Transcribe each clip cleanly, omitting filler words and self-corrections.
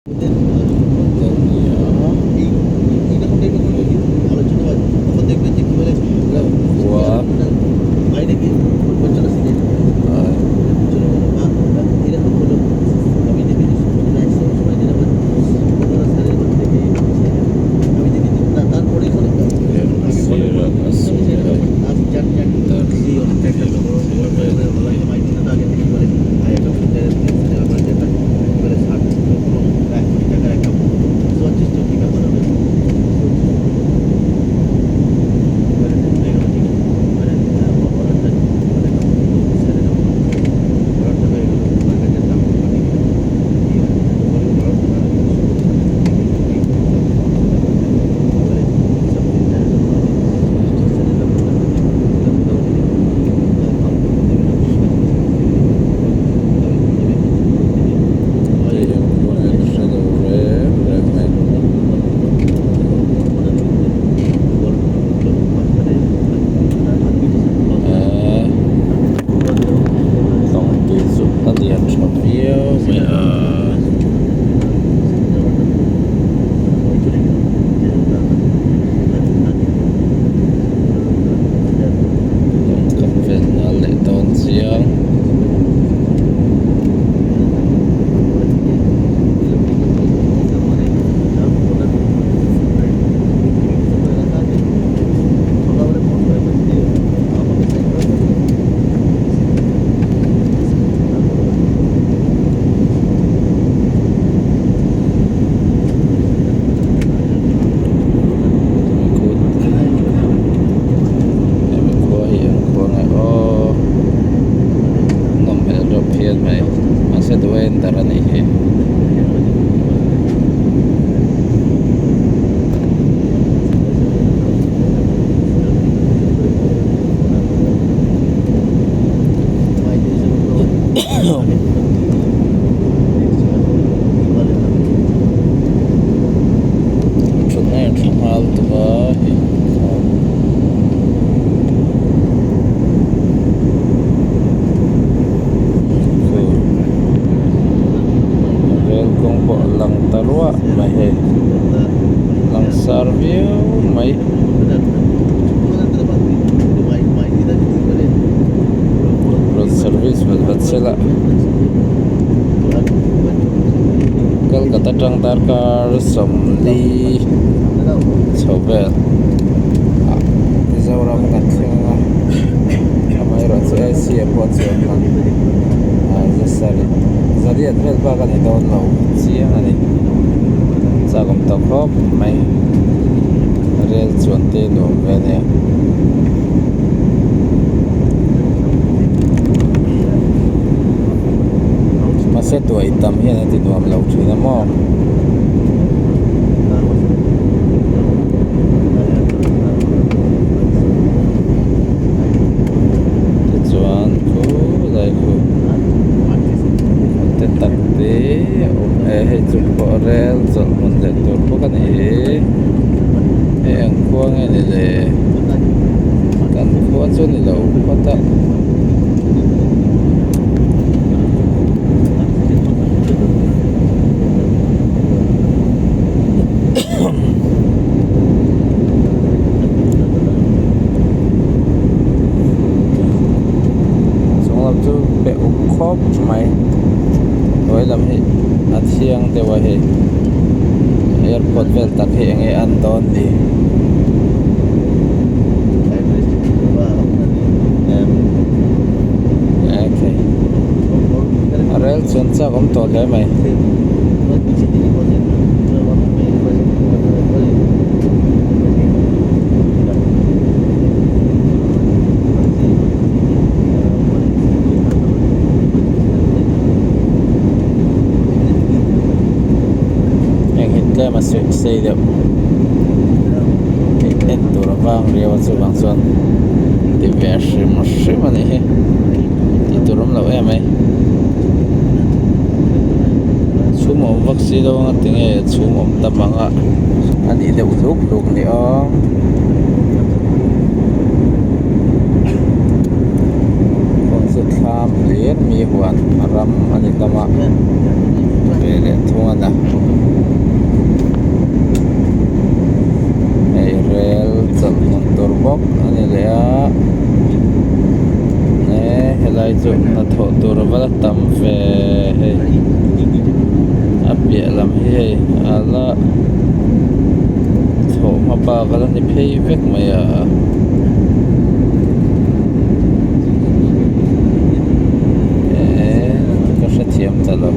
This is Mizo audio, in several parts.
Khua a sirah a sirah Hei eng khua nge ka hre lo reng reng mai. Eee lawng tui chu a lian tha viau mai a. Lawng kan vel nghal leh dawn chiang. Hemi khua hi eng khua nge aw nawm hmel reuh phian mai mahse duender a nih hi. Thutna in tha nghal tuk a hei rel kawng pawh a lang ta ruah mai hei langsar viau mai. Rawn service vat vat se la Kolkata tang darkar sawmli chho vel ah Mizoram kan thleng a amaherawhchu AC ah pawh chuan man ah zasarih zariat vel bak a ni dawn lo chiang a ni chak awm tawh khawp mai. Rel chuan te nuam ve ania. Mahse tuai tam hian a ti nuam lo thin a maw. Tichuan khulai khu te tak te a awm e hei chu pawh rel chawlh hmun leh tur bawk a ni hi hei ang khua nge ni le kan khua chu ni lo phawt a. Chung lam chu pe uk khawp mai hnuai lam hi a thiang deuh a hei airport vel tak hi eng nge a an dawn ni. A rel chuan chak awm tawh hle mai. Heng hi tlem a suih sei deuh hei en tur a vang riau a chuvang chuan ti ve hrim hrim a nih hi tih tur awm loh em mai chhum a awm vak si lo anga tinge chhum awm tam ang a a nih deuh hluk hluk ni aw. Kawng chu thlam hlir mi huan a ram a ni hlawm a ve leh thung. thung a hei rel chawlh hmun tur bawk a ni leh a eh helai chu hnathawh tur a va la tam ve hei a piah lam hi hei a la thawh hma bak a la ni phei vek mai a. Eee ka hrethiam ta lo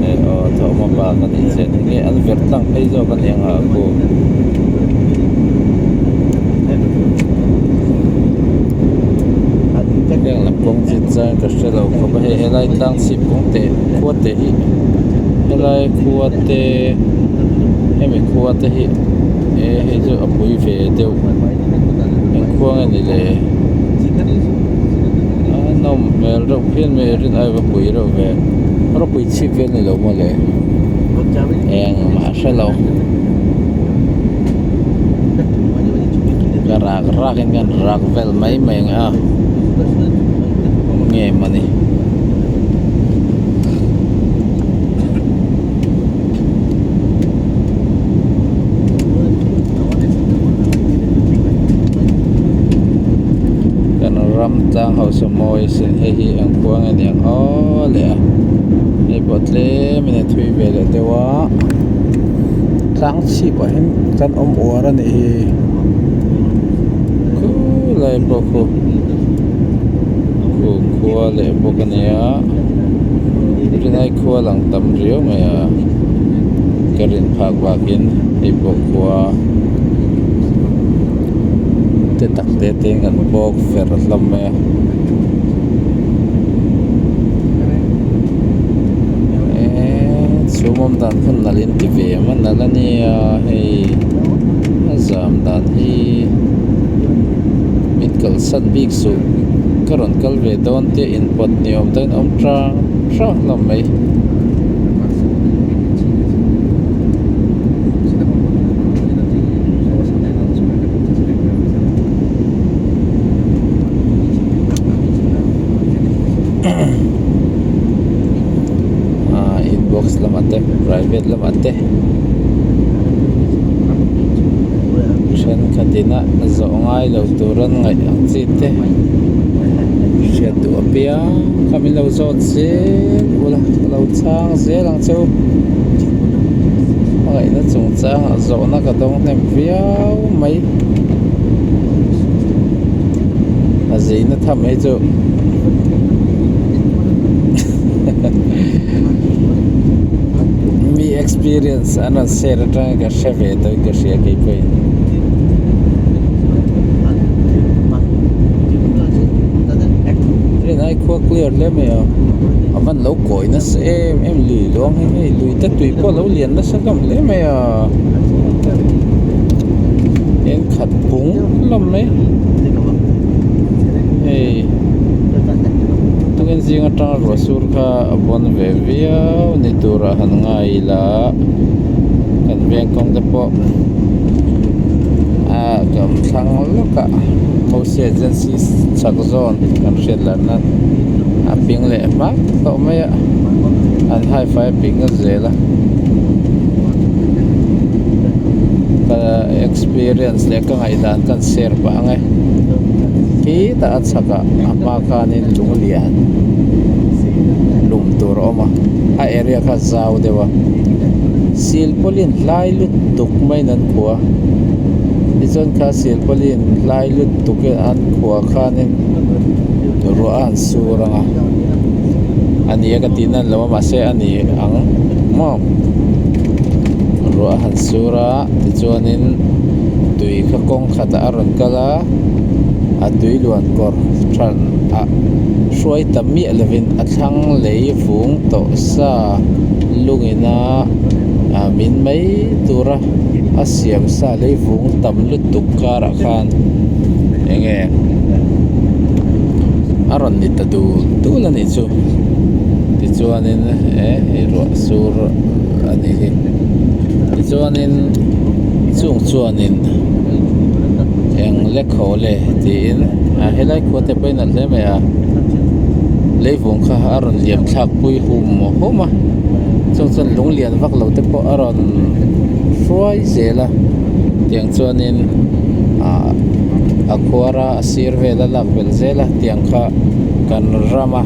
eh aw thawhhma bak a nih chian enge an verh tlang phei zawk a ni ang a khu heng lam kawng chin chuan ka hre lo khawp a hei helai tlang chhip kawng teh khua te hi helai khua te hemi khua te hi eh hei chu a pui ve deuh eng khua nge ni le a nawm hmel reuh phian mai a rin aiva pui reuh ve rawpui chhip vel ni lo maw le engmah a hre lo ka rak rak in kan rak vel mai mai ang a nge mawni. Kan ram tlang hausa mawi sin hei hi eng khua nge ni ang aw le a hei pawh tlem in a thui ve leh deuh a tlang chhip ah hian kan awm uar a nih hi khulai pawh khu khu khua leh bawk a nia rinai khua lang tam riau mai a ka rin phak bakin hei pawh khua te tak te te in kan bawk fer hlawm mai a eee chhum awm dan kha nalh in ti ve em a nalh a nia hei a zam dan hi min kalsan bik suh ka rawn kal ve dawn te inpawt ni awm takin a awm tang tang hlawm mai. Ah inbox lamah te private lamah te thenkhat ina zawh ngai lo tur an ngaih ang chi te hriat duh apiang kha min lo zawt zel ula ka lo chhang zel ang che u hmangaihna chungchangah zawhna ka dawng hnem viau mai a zeina tham hi chu mi experience an rawn share atangin ka hre ve tawhin ka hria keipawhin. Rinai khua clear hle mai a a van lo kawi nasa em em lui luang hi hei lui te tui pawh a lo lian nasa hlawm hle mai a eng khat pung hlawm mai hei tukin zing atanga ruah sur kha a bawn ve viau ni turah han ngai ila kan veng kawng te pawh ah kan thlang lawk a Mose agency chak zawn kan hriat lar nan a ping leh hmak tawh mai a an hai fai a ping zel a ka experience leh ka ngaihdan ka han share pah ang e khitah a chhakah a hma khanin lung lian lum tur a awm a a area kha a zau deuh a silpawlin hlai lutuk maiin an khuah a tichuan kha silpawlin hlai lutuk in an khuah khanin ruah a han sur ang a a ni a ka tih nan lo a mahse a ni ang maw ruah a han sur a tichuanin tui kha kawng khatah a rawn kal a a tui luan kawr than ah hruai ta miah lovin a thlang lei vung tawh sa lungin a ah min mai tura a siam sa lei vung tam lutuk karah khan eng nge a rawn ni ta dul dul a nih chu tichuanin eh hei ruah sur a nih hi tichuanin chung chuanin eng lek haw le tiin a helai khua te pawhin a hle mai a. Leivung kha a rawn liam thlak pui hum hum a chung chuan lung lian vak lo te pawh a rawn hruai zel a tiang chuanin ah a khuar a a sir vel a lak belh zel a tiang kha kan rama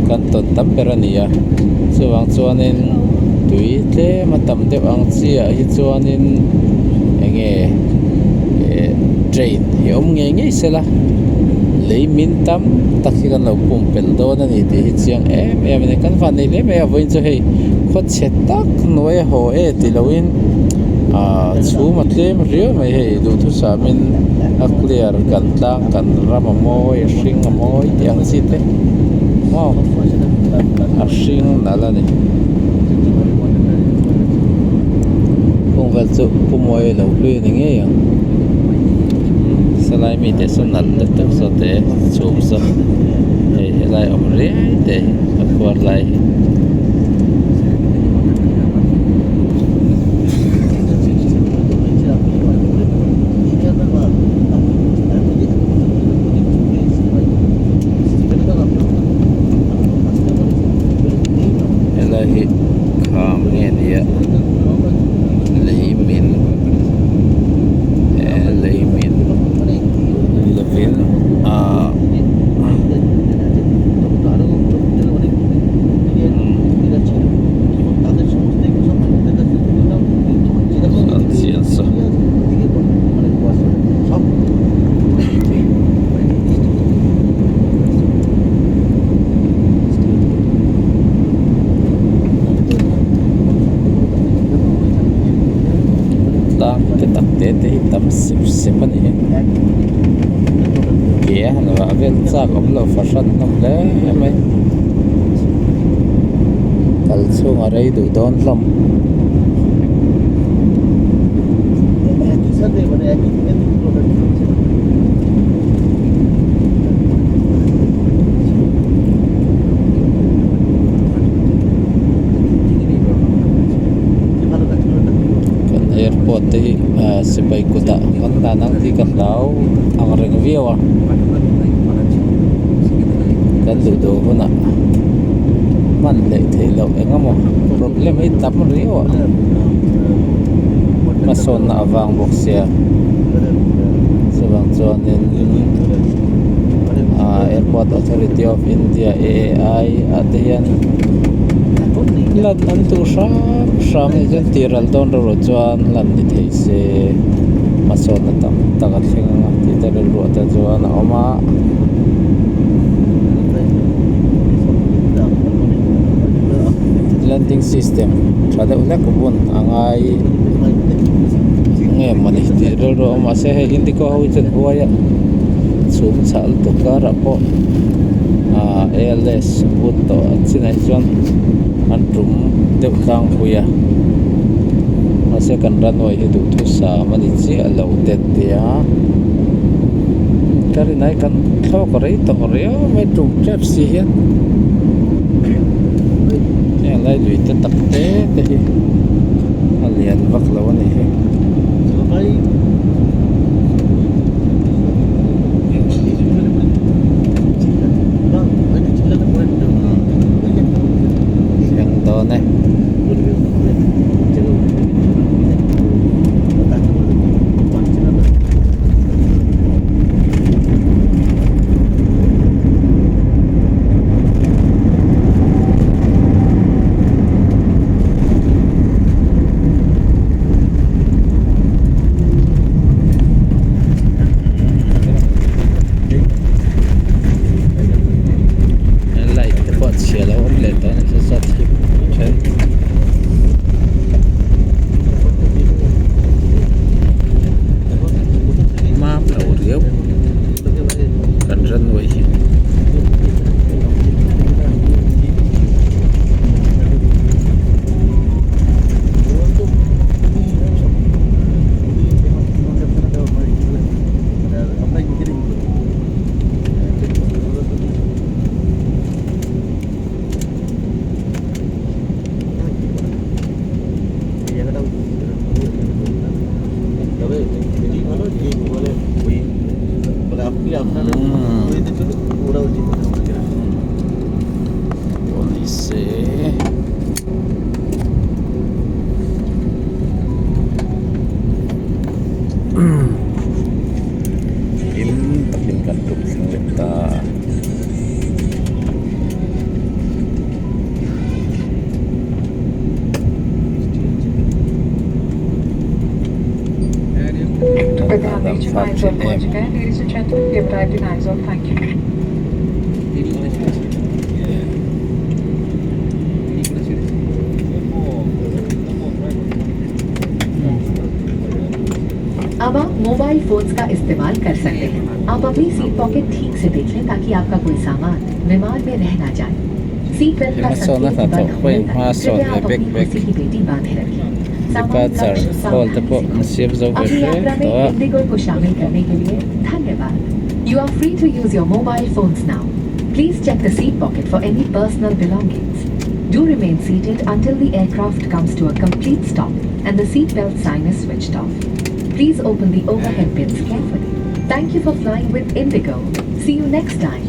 kan tawn tam ber a ni a chuvang chuanin tui tlem a tam deuh ang chiah hi chuanin eng nge eh train hi awm ngei ngei sela lei min tam tak hi kan lo pumpelh dawn a ni tih hi chiang em em a ni kan van nei hle mai a vawiin chu hei khawchhe tak hnuai a haw e ti loin ah chhum a tlem riau mai hei duhthusam in a clear kan tlang kan ram a mawi a hring a mawi tih ang chi te maw a hring nalh a ni kawng vel chu pu mawi lo hlui a ni ngei ang salai mite saw nalh lutuk saw te chhum saw hei helai awm riai te hi a khuar lai hi. Helai hi kham nge ni a lei min he lei min ni lovin ahh Tlang te tak te te hi tam sep sep a ni hi ke a han vah vel chak awm lo fahran hlawm hle mai kal chhung a rei duh dawn hlawm. Kan airport te hi ah sipai kutah kan dan ang tih ka hlau ang reng viau a kan duh duh hunah hman leh theih loh eng emaw problem hi tam riau a hmasawnna avang bawk sia chuvang chuanin ah airport authority of India A_A_I ah te hian lan an duh hram hram a nih chuan tih ral dawn ro chuan lan ni thei se hmasawnna tam tak a thleng ang a tih te rilru te chuan a awm a. Landing system tha deuh hlek bun a ngai nge mawni tih rilru a awm a mahse hei indigo ho hi chuan huai a chhum chhah lutuk karah pawh ah A_L_S bun tawh a chinah hi chuan an tum deuh tlangpui a mahse kan runway hi duhthusam a ni chiah lo te an ti a ka rinai kan thlawk rei tawh riau mai tum tep si hian heng lai lui te tak te te hi a lian vak lo a nih hi. Thleng dawn e. thlak thin em. अब आप mobile phones का इस्तेमाल कर सकते हैं। आप अपनी seat pocket ठीक से देख लें ताकि आपका कोई सामान विमान में रह ना जाए। सीट बेल्ट का Hmasawnna संकेत बंद hnathawh होने pawhin तक hma sawn कृपया leh आप bek अपनी bek कुर्सी की पेटी बांधे रखें। सामान departure कक्ष hall te सावधानी pawh से an खोलें। siam zo ve अपनी hle यात्रा में tawh a. Indigo को शामिल करने के लिए धन्यवाद। You are free to use your mobile phones now. Please check the seat pocket for any personal belongings. Do remain seated until the aircraft comes to a complete stop and the seat belt sign is switched off. Please open the overhead bins carefully. Thank you for flying with Indigo. See you next time.